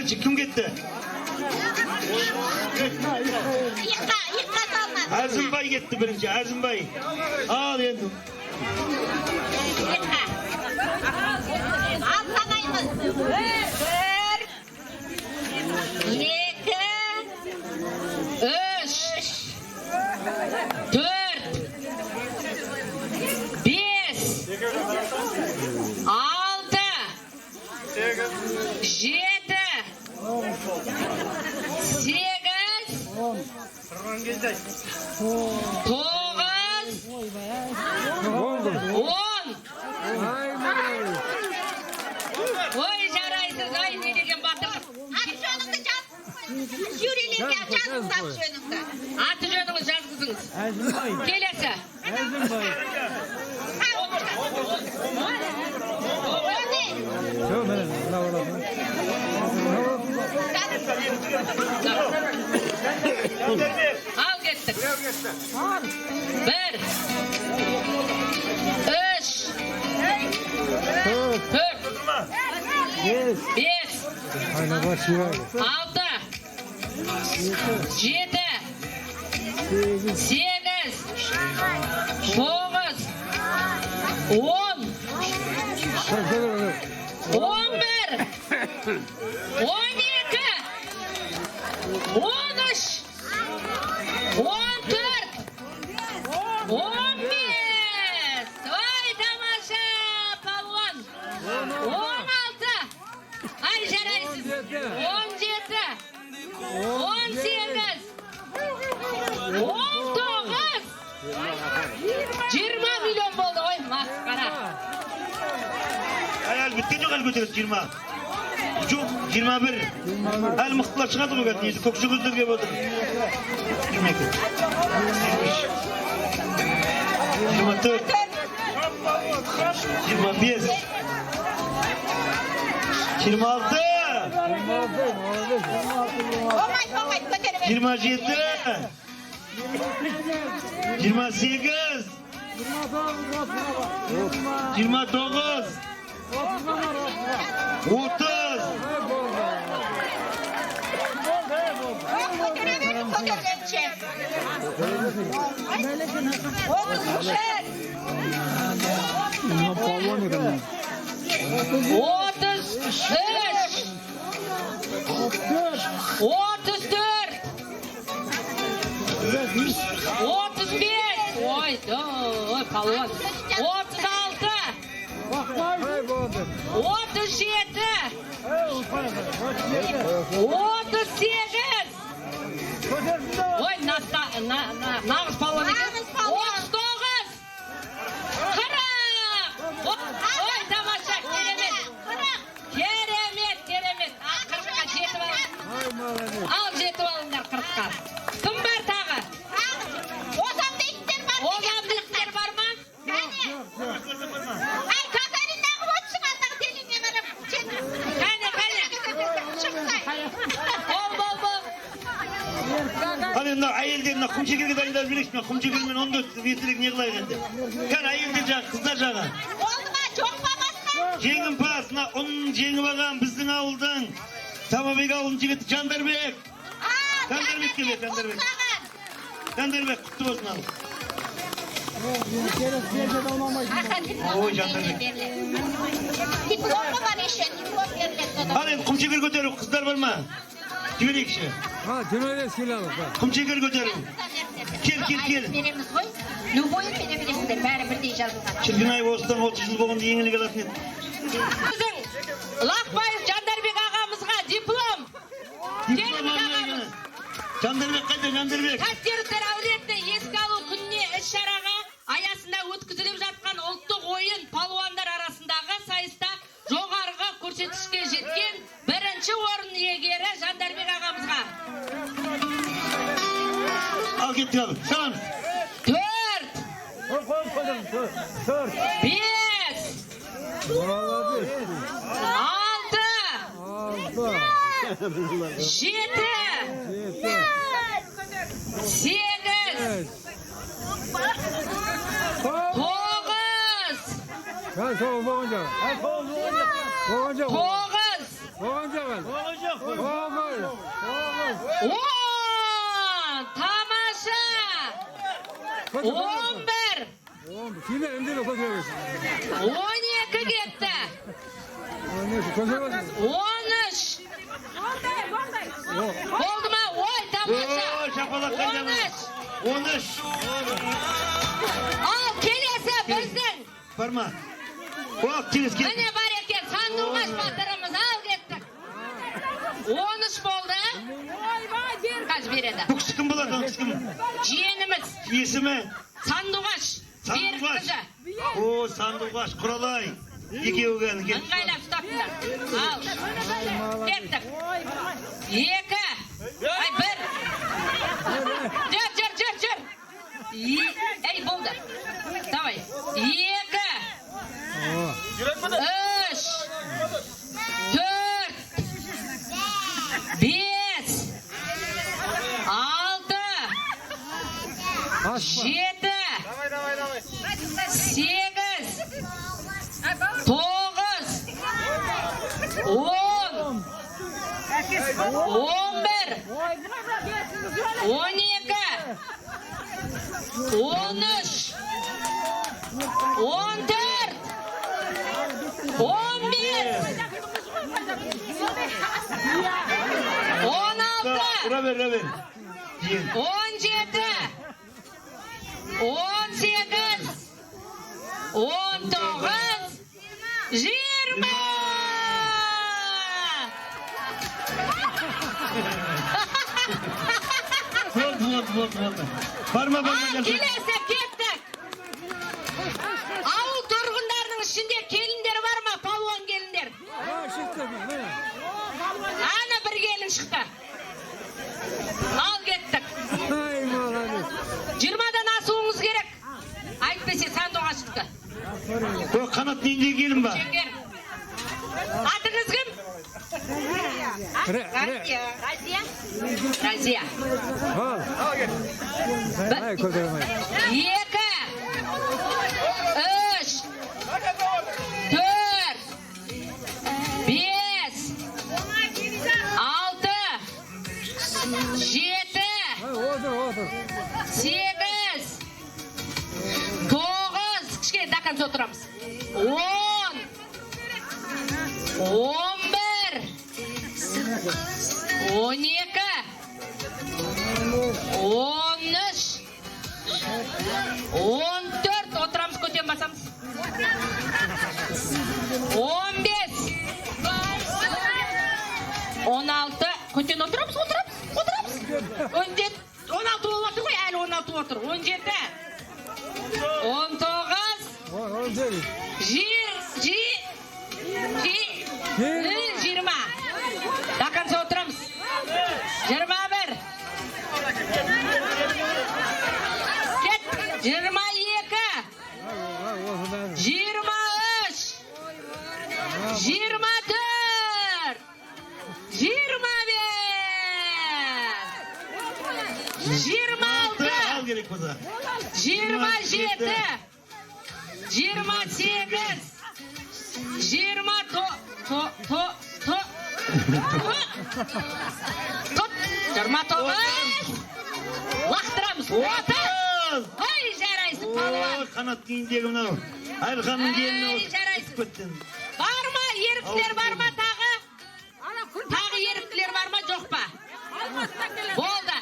Бірінші кім кетті? Иыққа, иыққа салынады. Әзімбай кетті бірінші, Әзімбай. Ал енді. Иыққа. Ал, санаймыз. Бір, екі, Үш, төрт, бес, алты, жеті, сегіз, тоғыз, 10. Ой, жарайсыз, ай, не деген батырлық! Аты жөніңді жаз. Жюрилерге жазыңыз аты жөніңді. Аты жөніңіз жазғызыңыз. Әзімбай. Келесі. Әзімбай. Өне. Жоқ, міне, мына баласы. Ал, кеттік. Бір, үш, Төрт, төрт, бес, бес, айнаға сүйрайды. Алты, жеті, Сегіз, сегіз, тоғыз, 10, 11, 12, 13, 14, 15. Ой, тамаша, палуан! 16. Ай, жарайсыз! 17, 18, 19, 20 миллион болды ғой, масқара! Ай, әлі біткен жоқ, әлі көтереді 20. Жоқ, 21. Әлі мықтылар шығады ғой қазір, негізі көкше көздер келіп отыр. 22, 23, 24, 25, 26, 26, молодец. Болмайды, болмайды, көтере бер. 27, 28, 29, 30. Көтере беріңіз көтергенше. 31. Мына палуан екен. 33, 34, 35. Ой, ой, палуан! 36, Ай, болды. 37, 38. Ой, нағыз палуан екен. Нағыз палуан. 39, 40. Ой, тамаша, керемет! 40. Керемет, керемет! А, 40-қа жетіп ал. Ай, молодец. Ал, жетіп алыңдар 40-қа. Кім бар тағы? Тағы озам дейтіндер бар ма екен? Озам дейтіндер бар ма? Кәне. Ай, Гагарин неғып отырсың андағы телеңе қарап? Сен Кәне, кәне. шықсай. Бол, бол, бол. Ал енді мынау әйелдер, мына құмшекерге дайындалып жіберейікші, мына құмшекермен 14 литрік не қылайық енді. Кәне, әйелдер жағы, қыздар жағы. Болды ма, жоқ па басқа? Жеңімпаз, мына ұн жеңіп алған біздің ауылдың, Тамабек ауылының жігіті Жандарбек. А, Жандарбек келеді, Жандарбек. Саған. Жандарбек, құтты болсын, ал. Ой, Жандарбек. Дипломы бар еще, диплом беріледі содан. Ал енді құмшекер көтеру, қыздар бар ма? Жіберейікші. Ha, 25 килолық. Құмшекер көтеру. Кел, кел, кел. Береміз ғой. Любойын бере бересіңдер, бәрі бірдей жазылған. Шіркін ай, осыдан 30 жыл болғанда еңлік алатын еді. Біздің Лақбаев Жандарбек ағамызға диплом. Диплом Келіңіз, арнайы. ағамыз. Жандарбек қайда, Жандарбек? Кастеровтер әулетті еске алу күніне іс шараға аясында өткізіліп жатқан ұлттық ойын палуандар арасындағы сайыста жоғарғы көрсеткішке жеткен бірінші орын иегері Жандарбек ағамызға. Ал, кеттік, ал. Саламыз. Төрт, Төрт. бес, Молодец. алты, Алты. жеті, Жеті. сегіз, Бес. тоғыз, Ben тоғыз болған жоқ. Болған жоқ. тоғыз, Болған жоқ әлі. Болған жоқ. 9. 10! Тамаша! 11! Тиме, үндеме, көтере берсін. 12 кетті. 13, көтере берсін. 13! Болды ма? Ой, тамаша! Ой, шапалақ қайда? 13! 13. Ал келесі біздің Бар ма? О, келесі кел. міне бар екен Сандуғаш батырымыз. Ал кеттік. 13 болды. Қазір береді. Бұл кісі кім болады? Бұл кісі кім? Жиеніміз Есімі? Сандуғаш. Берік Сандуғаш. қызы. О, Сандуғаш, Құралай. Екеуі кәні кел. Ыңғайлап ұстапсыңдар. Ал. Кеттік. 2. Ай, 1. Жүр, жүр, жүр, жүр. Ей, болды. Давай. 2. 3. 4. 5. 6. Ашпа. 7. 8. 9. 10. 11. 12. 13. 14. 15. 16. Ұра бер, ұра бер. Жиен. 17. 18. 19. 20. Болды, болды, болды, болды. Бар ма, бар ма? Ал Келсін. келесі кеттік. Ауыл тұрғындарының ішінде келіндер бар ма? Палуан келіндер. Ha, шықты, міне. Ана бір келін шықты. Ал кеттік. Ай, молодец. 20-дан асуыңыз керек. Әйтпесе Сандуғаш шықты. О, Қанат нендей келін ба? Шеңгер. Атыңыз кім? Ре, ре. Разия. Разия. Ал. Ай, көтере алмай. 2. 3. 4. 5. 6. 7. Ай, отыр, отыр. 8. 9. Кішкене до конца отырамыз. 10. 11. 12. 13. 14. Отырамыз, көтен басамыз. 15. 16. Көтен отырамыз, отырамыз, отырамыз. 17. 16 болып отыр ғой, әлі 16 отыр. 17. 19. 18. Жир, жи, жи, 20. До конца отырамыз. 21. Кет. 22. Ай, осыдан. 23. 24. 25. 26. Ал керек болса. 27. 28. 20 то то то то то 29. Лақтырамыз. 30. Ой, жарайсың, палуан. Ой, Қанат кейіндегі мынау. Әлханның келіні. Ай, жарайсың. Кетті. Бар ма еріктілер, бар ма тағы? Тағы еріктілер бар ма, жоқ па? Болды.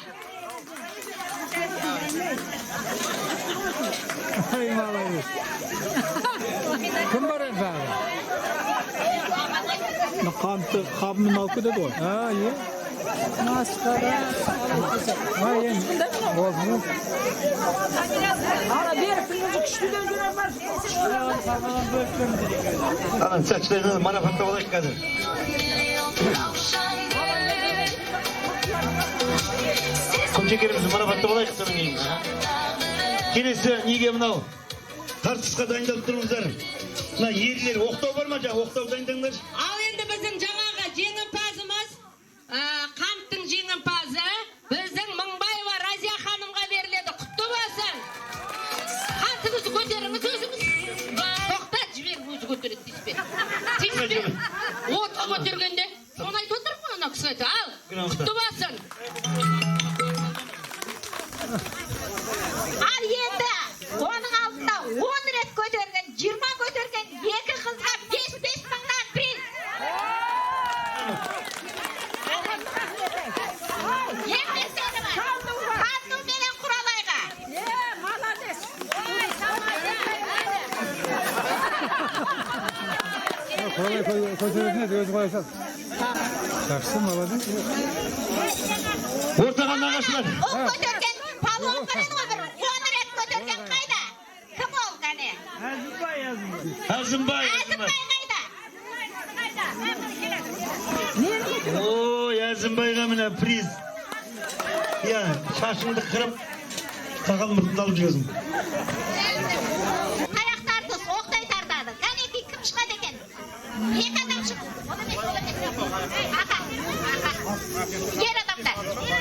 Ай, молодец. Кім бар енді тағы? Қантты қабымен алып кетеді ғой. Ha, е. Масқара. Ha, енді. Болсын. Ана Беріктің өзі күштіден жүре бар. Ана сәтшілерді марапаттап алайық қазір. Құмшекерімізді марапаттап алайық содан кейін. Келесі неге мынау тартысқа дайындалып тұрыңыздар. Мына ерлер оқтау бар ма, жаңа оқтау дайындаңдаршы. Ал енді біздің жаңағы жеңімпазымыз, қанттың жеңімпазы біздің Мыңбаева Разия ханымға беріледі. Құтты болсын. Қантыңызды көтеріңіз өзіңіз. Тоқта, жібер, өзі көтереді, тиіспе. Тиіспе. Отқа көтергенде. көрсетті. Ал, Грамота. құтты болсын. Ал енді оның алдында 10 рет көтерген, 20 көтерген екі қызға 5-5 мыңнан приз. Еңбектері бар. Қанду менен Құралайға. Е, молодец. Құралай көтеретін еді, өзі қоя сал. Жақсы, молодец. Ортаға нағашылар. Ол көтерген палуан бар еді ғой бір 10 рет көтерген қайда? Кім ол кәне? Әзімбай, Әзімбай. Әзімбай қайда? Ой, Әзімбайға міне приз. Иә, шашыңды қырып, сақал мұртыңды алып жүресің. Таяқ тартыс, оқтай тартады. Кәнекей, кім шығады екен? Екі адам шығып. Ол емес, ол емес. Аха, аха. Ер адамдар. Міне,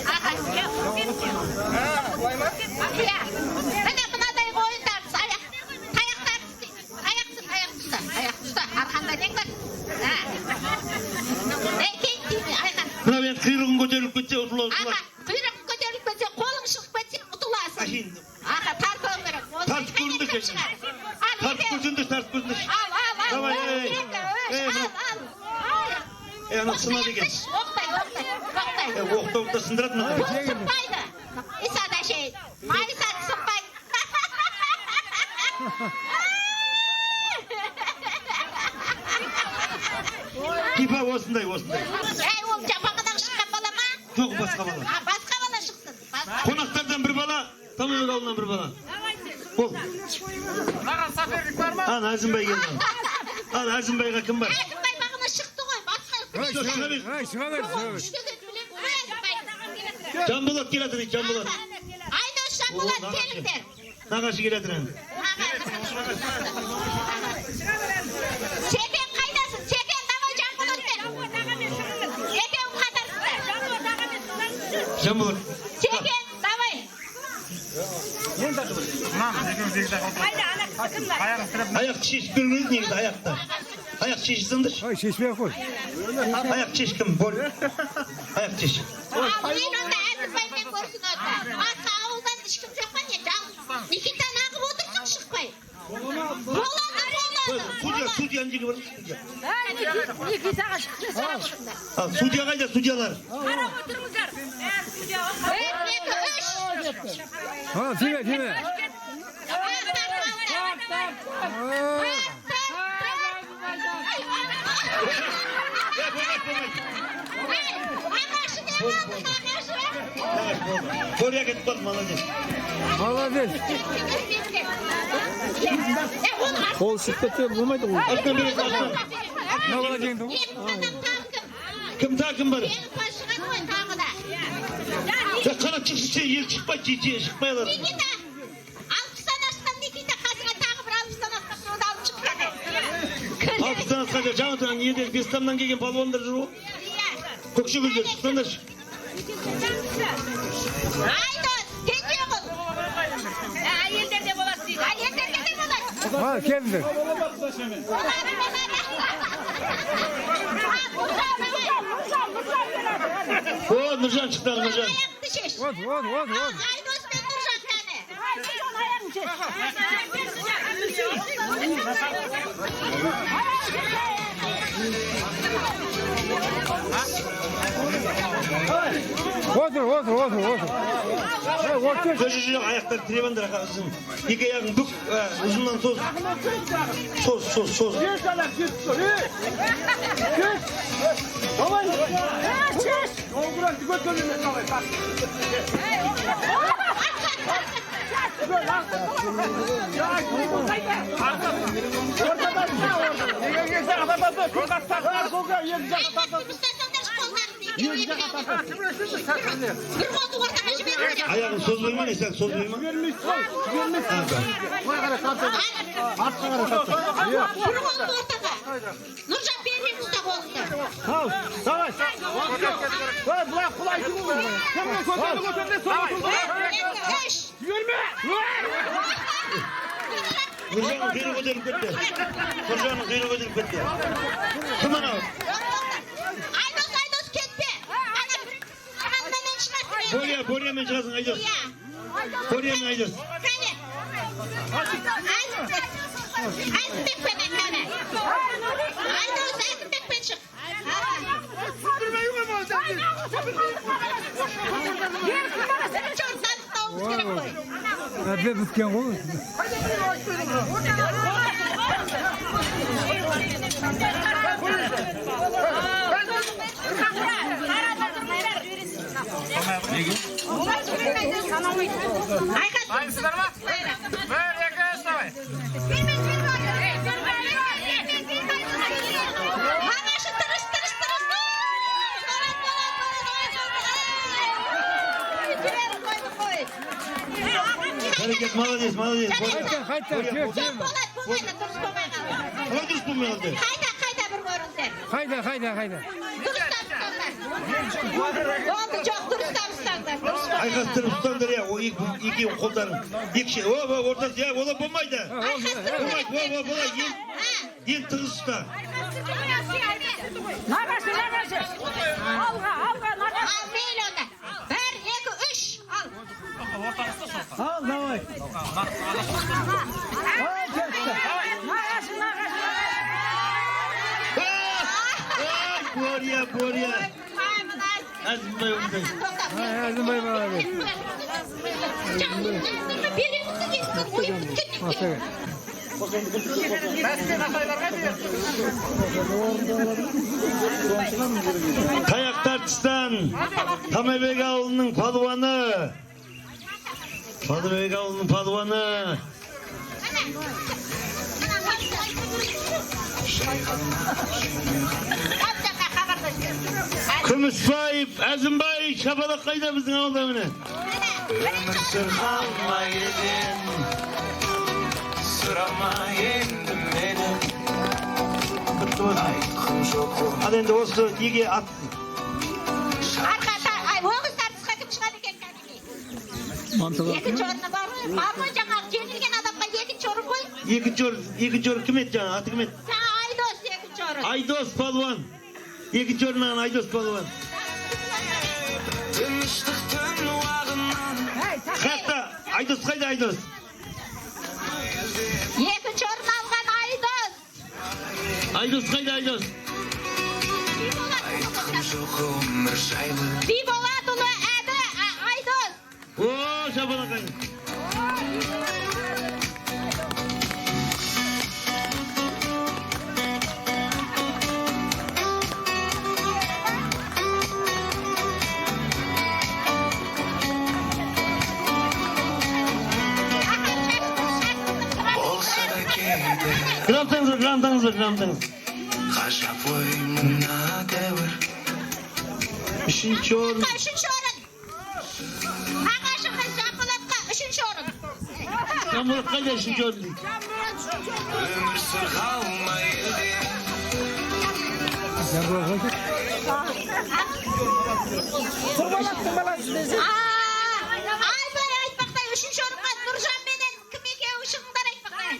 аха. Иә. Міне мынадай ойын тартыс, аяқ. Таяқ тартыс дейді. Аяқты, аяқты ұста, аяқты ұста. Арқанда нең бар? Ha. Ей, кейін тиме, Айхан. Мынау енді құйрығың көтеріліп кетсе, ұтылады. Аха, құйрығың көтеріліп кетсе, қолың шығып кетсе, ұтыласың. Әшейін. Аха, тартуың керек. Оны Тартып қайдан көріңдерші, кім әшейін. шығады? Ал, Тартып екеу. көрсеңдерші, тартып көрсеңдерші. Ал, ал, ал. Давай, Бір, ей, екі, үш, ей, ал, мына- ал. Ей, анау сынады екен. Оқтай, оқтай, оқтай. Е, оқтауды да сындырады мына. Бұл сынбайды. Иса да шей. Майса сынбайды. Типа осындай, осындай. Ей, ол жапаңадан шыққан бала ма? Жоқ, басқа бала. А, басқа бала шықсын. Басқа. Қонақтардан бір бала, Тамызбек ауылынан бір бала. Бол. Маған соперник бар ма? Ал, Әзімбай келді. Ал, Әзімбайға кім бар? Әзімбай бағана шықты ғой. Басқа Жоқ, шыға бер. Ай, шыға бер, шыға бер. күшті екенін білемін ғой Әзімбай. Жанболат келе жатыр дейді, Жанболат. Айдос, Жанболат, келіңдер. Нағашы келе жатыр енді. Секен қайдасың? Секен, давай Жанболатпен. Екеуің қатарсыңдар. Жанболат. Секен, давай. Аяғын тіреп. Аяқты шешіп беру керек негізі, аяқты. Аяқ шешіп салыңдаршы. Ай, шешпей ақ қой. Аяқ шеш кім? Бол. Аяқ шеш. Ал мен онда Әзімбаймен көрсін онда. Басқа ауылдан ешкім жоқ па не? Жалғыз. Никита нағып отырсың шықпай. Болады, болады. Судья, судьяның жерге бар. Судья. Никитаға шықты. Ал, судья қайда, судьялар? Бір, екі, үш. Ha, тиме, тиме. Аяқ тартып алыңдар. Тарт, тарт, тарт. Е, болмайды, болмайды. Ей, ағашы не қалды, ағашы? Нағашы болды. Боря кетіп қалды, молодец. Молодец. Е, оны Қол шығып кетсе болмайды ғой. Артынан бересің, артынан. Мына бала жеңді ғой. Жеңімпаз тағы кім? Кім тағы кім бар? Жеңімпаз шығады ғой тағы да. Жоқ, қанат шықшы, сен ел шықпайды, жете шықпай алады. Никита, 60-тан асқан Никита қасыңа тағы бір 60-тан асқан біреуді алып шыққан. 60-тан асқан жаңа тұрған неден Бестамнан келген палуандар жүр ғой. Иә. Көкшекөлдер шықсаңдаршы. Айдос, Кенжеғұл. Әйелдерде болады дейді. Әйелдерге де болады. Ha, келіңдер. Болады, болады. Ал, Нұржан, давай. О, Нұржан шықты, ал, Нұржан. Аяқты шеш. От, от, от, Ал, от. Айдос пен Нұржан кәне. Отыр, отыр, отыр, отыр. Ей, отыр. Жоқ, жоқ, жоқ, аяқтарды тіреп алыңдар, аға, ұзын. Екі аяғың бүк, ұзыннан соз. Соз, соз, соз. Давай. Шеш. Ұстасаңдаршы қолдарыңды, екеуі екі жағын. Бір қолды ортаға жіберіңдер. Аяғын созбай ма, не сен созбай ма? Бір қолды ортаға. Нұржан, берірек ұста қолыңды. Ал, давай. Давай, былай құлайсың ғой. Кімнің көтерді көтерді, соны Бір, екі, үш. Жіберме! Нұржанның құйрығы көтеріліп кетті. Нұржанның құйрығы көтеріліп кетті. Кім анау? Тоқта. Боря, Борямен шығасың, Айдос. Иә. Борямен, Айдос. Кәне. Әзімбек. Әзімбекпенен кәне. Айдос, Әзімбекпен шық. Бірінші орынды анықтауымыз керек қой. Әбден біткен ғой. Айқас. Дайынсыздар ма? Бір, екі, үш, давай. Мамашы, тырыс, тырыс, тырыс. Болады, болады, болады. Жіберіп қойдық қой. Әрекет, молодец, молодец. Қайта, қайта, жібер, Жоқ, жібер. болады, болмайды, дұрыс болмай қалды. Қалай дұрыс болмай қалды? Қайда, қайда бір көріңдер. Қайда, қайда, қайда. Дұрыстап ұстаңдар. Болды, жоқ, дұрыстап ұстаңдар. Дұрыс болмай қалды. Айқастырып ұстаңдар, иә, о, екеуінің қолдарын. Екі шет, о, о, ортасы, иә, олай болмайды. Айқастыру Болмайды, керек. о, о, былай, Ха. ең тығыз ұста. Нағашы, нағашы. Алға, алға, нағашы. Ал, мейлі онда. Бір, екі, үш. Ал. Ал, давай. Ай, кетті. Нағашы, нағашы. Ай, Боря, Боря. Ай, мына Әзімбай ондай. Тоқтап. Ай, Әзімбай молодец. Береміз деген ойын біткеннен кейін. Бәскен ағайларға бер. Таяқ тартыстан Тамайбек ауылының палуаны. Тамайбек ауылының палуаны. Міне. Мына хабарда. Күмісбаев, Әзімбай, шапалақ қайда біздің ауылда, міне. Міне, бірінші орын. Сұрама елден, сұрама енді мені. Құтты болсын. Айтқым жоқ. Ал енді осы неге ат Арқа, ай, оғыз тартысқа кім шығады екен, кәнекей? Екінші орны бар ғой. Бар ғой, жаңағы жеңілген адамға екінші орын ғой. Екінші орын, екінші орын кім еді жаңа? Аты кім еді? Жаңа Айдос екінші орын. Айдос палуан. Екінші орын алған Айдос палуан. Тыныштық түн уағынан. Қаяқта? Айдос қайда, Айдос? Екінші орын алған Айдос. Айдос қайда, Айдос? Айтқым жоқ өмір жайлы. Биболатұлы Әбі, Айдос. О, шапалақ қайда? Болса да кейде Грамотаңыз бар, грамотаңыз бар, грамотаңыз. ғажап ой мына дәуір. Үшінші орын. Үшінші орын. Ағашы қыз Жанболатқа үшінші орын. Жанболат қайда, үшінші орын дейді. Өмір сырғалма елден. Жанболат қайда? Құрбанаттың баласы десе. Айбай, айтпақтай, үшінші орынға Нұржан менен кім екеуі шығыңдар, айтпақтай.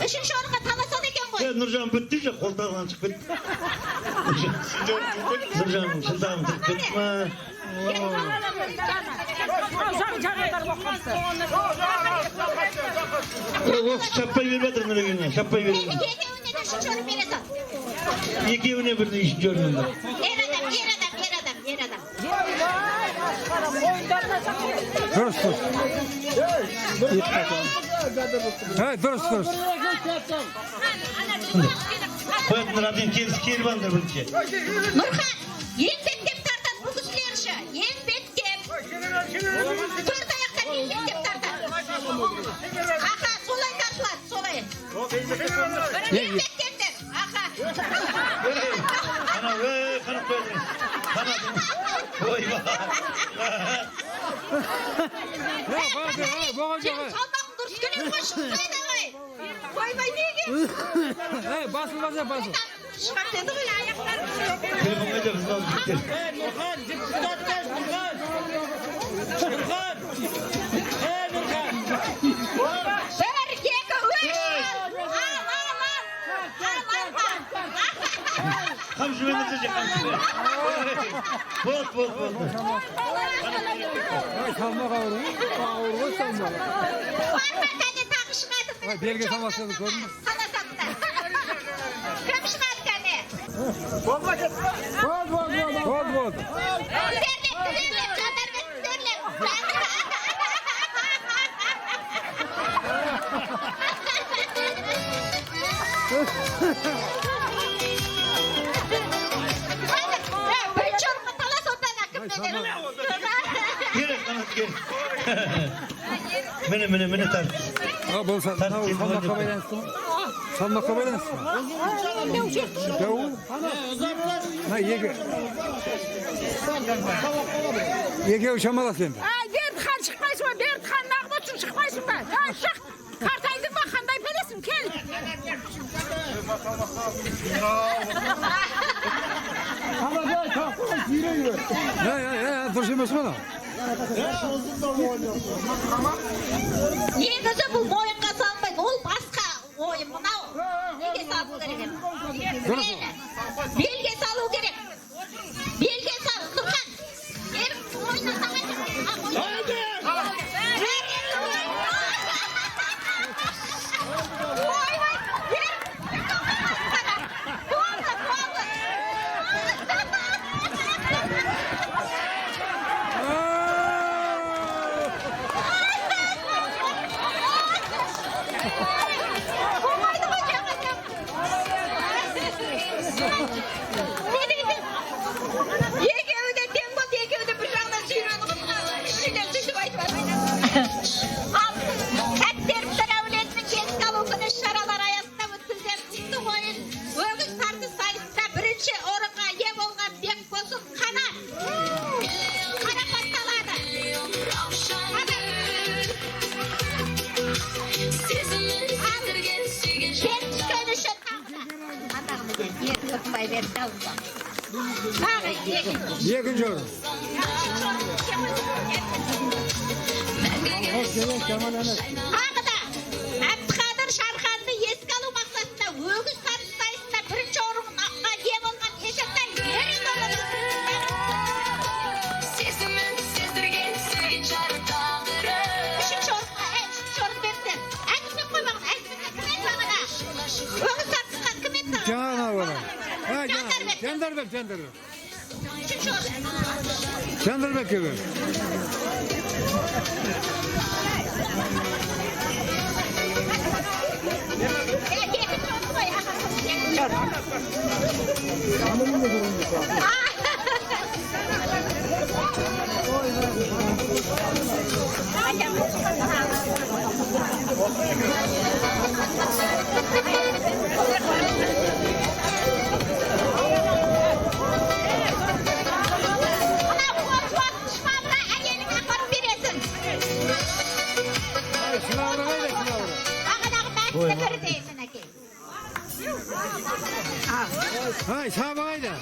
Үшінші орынға таласады екен ғой. Е, Нұржан бітті же, қолтығынан шығып кетті. Нұржан шынтағын тіріп кетті ма? Заң жағалар болып қалыпты. Е, ол кісі шаппай беріп жатыр Нұрекеңе, шаппай беріп жатыр. Екеуіне де үшінші орын бере сал. Екеуіне бірдей үшінші орын онда. Ер адам, ер адам, ер адам, ер адам. Дұрыс, дұрыс. Ай, дұрыс, дұрыс. Қоятындар әбден келіс келіп алыңдар бірінші. Нұрхан, еңбектеп тартады бұл кісілер ше. Еңбектеп. Төрт аяқтан еңбектеп тартады. Аха, солай тартылады, солай. Еңбектеңдер. Аха. Қана, ей, қанат қоятын. Қанат. Ойбай. Болған жоқ. Сенің салмағың дұрыс келеді ғой, шықпай давай. Ойбай, неге? Ей, басыл, басыл, басыл. Шығар деді ғой аяқтарым. Телефон қайда біздің ауыл жігіттер? Нұрхан, жіпті тартпашы, Нұрхан. Нұрхан. Ей, Нұрхан. Бір, екі, үш. Ал, ал, ал. Ал, ал, ал. Қамшымен ұрса же, қамшымен. Болды, болды, болды. Салмақ ауыр ғой. Ауыр ғой салмақ. Бар ма, кәне, тағы шығады? Ай, белге салмаса да көрдің бе? Санасаңдар. Кім шығады, кәне? Болды ма, кетті ма? Болды, болды, болды. Болды, болды. Тізерлеп, тізерлеп, Жандарбек, тізерлеп. Қазір, бірінші орынға талас одан кімменен? Кел, Қанат, кел. Міне, міне, міне, тарт. А, бұл салмаққа байланысты ма? Салмаққа байланысты ма? Жоқ. Мына екі. Екеуі шамалас енді. Ай, Бердіхан, шықпайсың ба? Бердіхан, нағып отырсың, шықпайсың ба? Ай, шық! Қартайдың ба, қандай пәлесің, кел! Я, я, я, дұрыс емес қой мынау. Негізі бұл мойынға салынбайды, ол басқа ойын. Мынау неге салу керек еді? Дұрыс. Белге салу керек. Белге сал, Нұрхан. Ерік, мойнына салайын. А, мойнына. Ойбай, Ерік, болды, болды. Болмайды ғой жаңа. Не дейді? Екеуі де тең болды, екеуі де бір жағынан сүйреді ғой. Ішінен сөйтіп айтып жатыр. Ал Қәттеровтер әулетінің еске алу күні іс-шаралары аясында өткізілген ұлттық ойын өгіз тартыс сайысында бірінші орынға ие болған Бекбосын Қанат марапатталады. Қанат. Ал кем түскен үшін тағы да атағын берді, Өркенбай берді. Тағы екінші. Екінші орын. Тағы да Әбдіқадыр Шарханды еске алу мақсатында өгіз тартыс сайысында бірінші орынға ие болған Есентай Ерікұлы. Сезімін сездірген сүйген жары тағдыры. Үшінші орынға, үшінші орын берді. Әзімбек қоймаған, Әзімбек кім еді бағана? Өгіз тартысқан кім еді саған? Жаңа анау бала. А, Жандарбек. Жандарбек, Жандарбек. Үшінші орын. Жандарбекке бер. Екінші орын ғой, аха, екінші орын. Мына қол жуатын швабра әйеліңе апарып бересің. Ай, швабра қайда, швабра? Бағанағы мәтіні бірдей, мінекей. Ай, швабра қайда?